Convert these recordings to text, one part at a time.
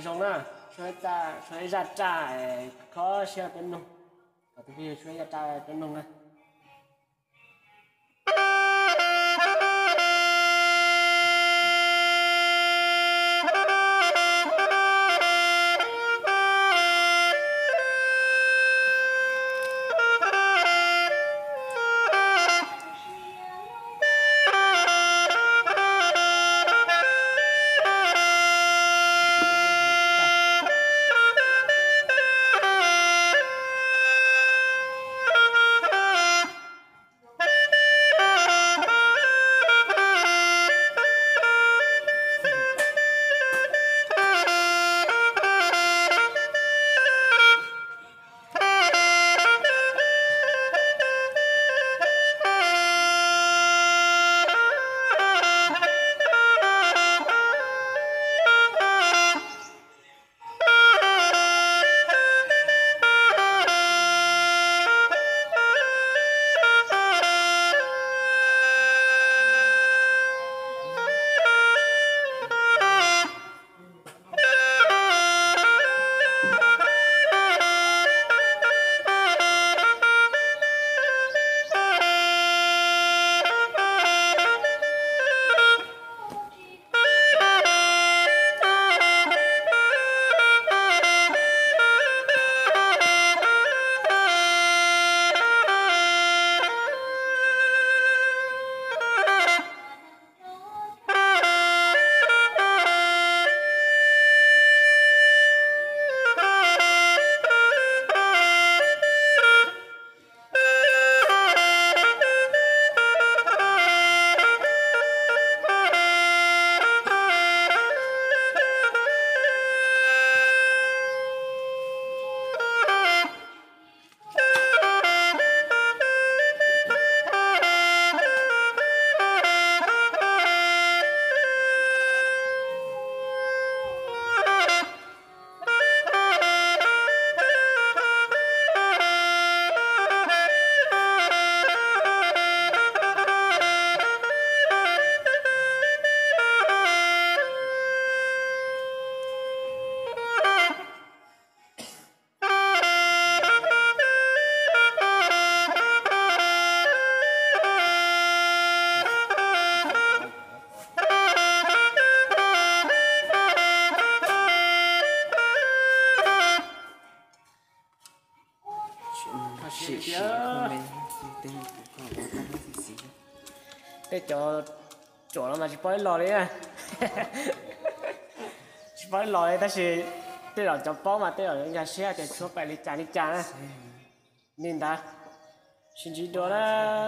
Zoo na, tshuav ib zaj raj khob siab peb mloog, kom tus phooj ywg tshuav ib zaj raj peb mloog na. Tej cov tsuam no mas tsis paub ib los li, tsis paub ib los li, tab sis tej zaum cov paub mas tej zaum nkag siab tias tshuav pais li cas li cas na. Li ntawd, sib ntsib dua na,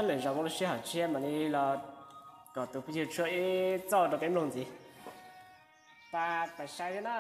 lwm zaus muaj lub sij hawm tshiab mam li los kom tus phooj ywg tshuab ib txoj rau peb mloog ntxiv. Pab pais saib thiab na.